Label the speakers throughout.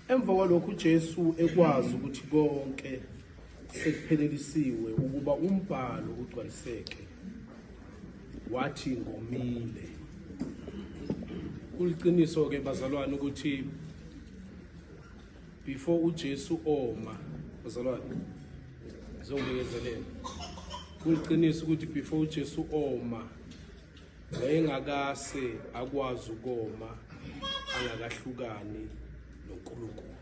Speaker 1: Emva kwalokho uJesu ekwazi ukuthi konke sekuphelelisiwe ukuba umbhalo ugcwaliseke, wathi ngomile. Kuliqiniso ke bazalwane ukuthi before uJesu oma, bazalwane ngizongibekezelela, kuliqiniso ukuthi before uJesu oma wayengakase akwazi ukoma angakahlukani noNkulunkulu.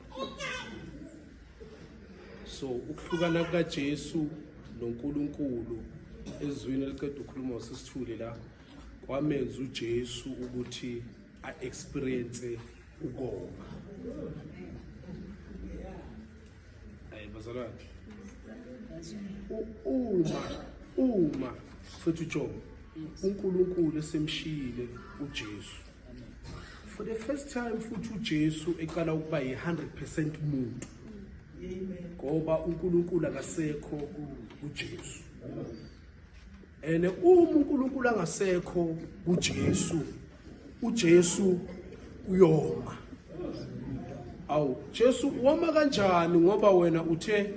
Speaker 1: So ukuhlukana kukaJesu noNkulunkulu ezwini eliqeda ukukhuluma sisithule la kwamenza uJesu ukuthi a-experience ukoma. Hayi bazalwane, uma futhi uJob uNkulunkulu esemshiyile uJesu for the first time, futhi uJesu eqala ukuba yi-100% muntu ngoba uNkulunkulu akasekho kuJesu. Ene uma uNkulunkulu angasekho kuJesu, uJesu uyoma. Awu Jesu, woma kanjani ngoba wena uthe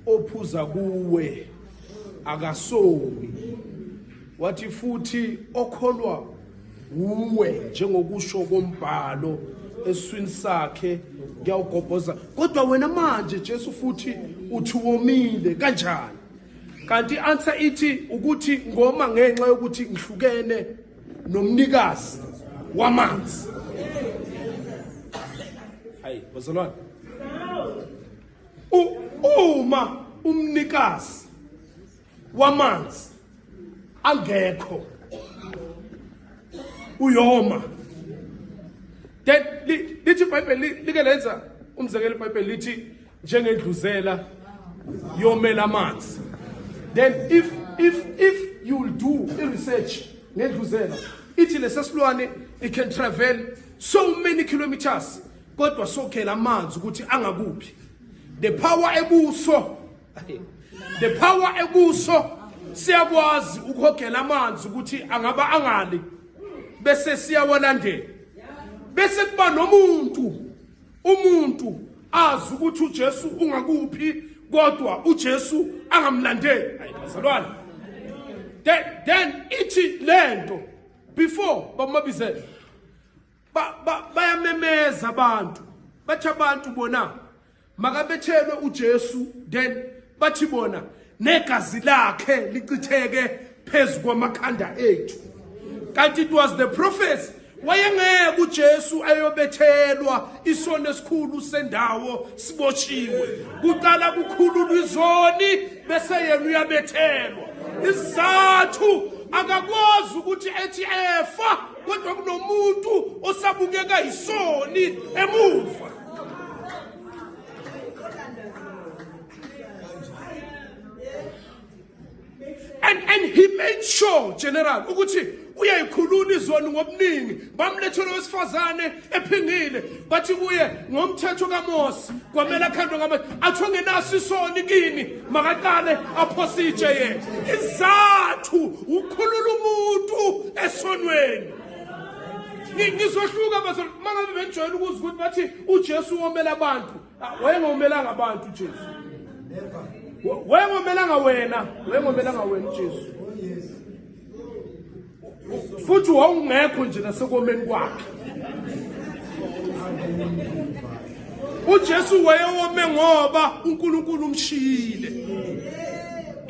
Speaker 1: ophuza kuwe akasomi, wathi futhi okholwa wuwe njengokusho kombhalo eswini sakhe kuyawugobhoza, kodwa wena manje Jesu futhi uthi womile kanjani? Kanti answer ithi ukuthi ngoma ngenxa yokuthi ngihlukene nomnikazi wamanzi. Hayi bazalwane, uma umnikazi wamanzi angekho uyoma. Then lithi iBhayibheli like lenza umzekelo, iBhayibheli lithi njengendluzela yomela amanzi. Then if you will do i research ngendluzela, ithi lesesilwane it can travel so many kilometers kodwa sokhela amanzi ukuthi angakuphi. The power ekuso, the power ekuso siyakwazi ukuhogela amanzi ukuthi angaba angali, bese siyawalandela, bese kuba nomuntu, umuntu azi ukuthi uJesu ungakuphi kodwa uJesu angamlandeli. Hayi bazalwane, then ithi lento before bamabizele bayamemeza abantu, bathi abantu bona makabethelwe uJesu, then bathi bona negazi lakhe lichitheke phezu kwamakhanda ethu. Kanti it was the prophets, wayengeke uJesu ayobethelwa isono esikhulu sendawo siboshiwe. Kuqala kukhululwa izoni bese yena uyabethelwa. Isizathu akakwazi ukuthi ethi efa kodwa kunomuntu osabukeka isoni emuva. And he made sure, general, ukuthi uyayikhulula izoni ngobuningi. Bamlethela wesifazane ephingile, bathi kuye ngomthetho kaMose kwamele akhandwe ngamatshe, athi ongenaso isoni kini makaqale aphose itshe yena. Isizathu ukukhulula umuntu esonweni. Ngizohluka bazalwane mangabe bejwayele ukuzwa ukuthi bathi uJesu womela abantu. Wayengomelanga abantu uJesu, wayengomelanga wena, wayengomelanga wena uJesu, futhi wawungekho nje nasekomeni kwakhe. uJesu wayewome ngoba uNkulunkulu umshiyile.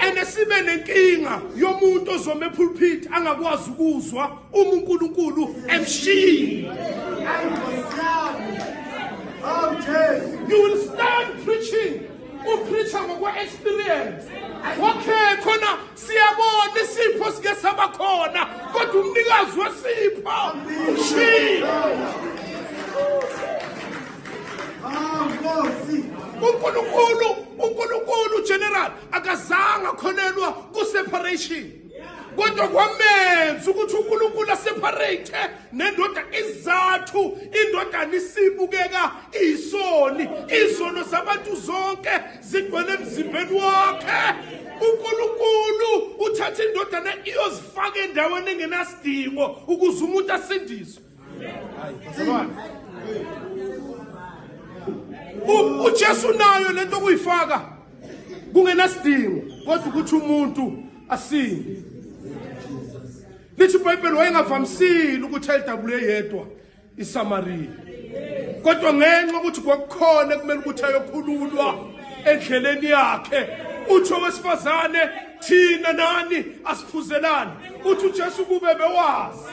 Speaker 1: Ene sibe nenkinga yomuntu ozoma epulpit angakwazi ukuzwa uma uNkulunkulu emshiyile. You will stand preaching, upreacha ngokwe-experience. Okay, khona siyabona isipho sike saba khona, kodwa umnikazi wesipho ushiyile. uNkulunkulu general akazange akholelwa ku-separation, kodwa kwamenza ukuthi uNkulunkulu aseparate nendoda. Izathu indodana isibukeka iyisoni, izono zabantu zonke zigcwele emzimbeni wakhe. uNkulunkulu uthatha indodana iyozifaka endaweni engenasidingo ukuze umuntu asindiswe. Hayi bazalwane. UJesu nayo lento kuyifaka kungenasidingo kodwa ukuthi umuntu asinde. Lithi iBhayibheli wayengavamisile ukuthi alidabule yedwa iSamariya. Kodwa ngenxa ukuthi kwakukhona kumele ukuthi ayokhululwa endleleni yakhe, uthi owesifazane thina nani asiphuzelani. Uthi uJesu kube bewazi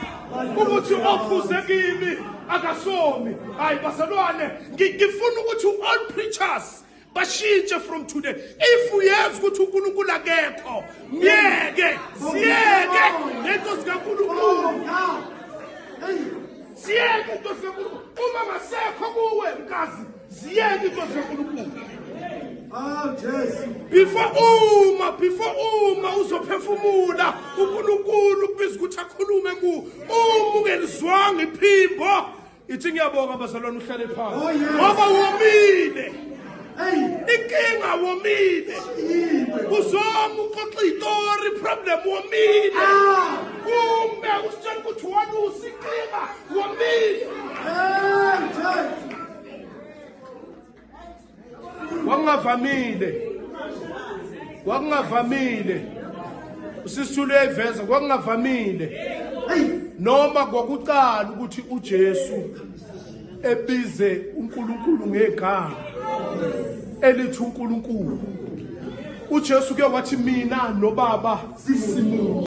Speaker 1: ukuthi ophuze kimi akasomi. Hayi bazalwane, ngifuna ukuthi all preachers bashintshe from today. If uyazi ukuthi uNkulunkulu akekho, myeke, siyeke lento zikaNkulunkulu, siyeke into zikaNkulunkulu. Uma ngasekho kuwe mkazi, ziyeke into zikaNkulunkulu.
Speaker 2: Oh Jesu.
Speaker 1: Before uma uzophefumula, uNkulunkulu kubiza ukuthi akhulume ku uma ungelizwanga iphimbo, ithi ngiyabonga bazalwane, uhlale phansi.
Speaker 2: Oh, yes.
Speaker 1: Ngoba womile.
Speaker 2: Hey.
Speaker 1: Inkinga womile. Uzoma uxoxa itori, problem womile.
Speaker 2: Ah.
Speaker 1: Ume usitshela ukuthi walusa, inkinga womile.
Speaker 2: Hey Jesu.
Speaker 1: Kwakungavamile, usisulu uyayiveza, kwakungavamile
Speaker 2: Hey.
Speaker 1: noma kwakucala ukuthi uJesu ebize uNkulunkulu ngegama elithi uNkulunkulu. uJesu ke wathi mina noBaba simunye.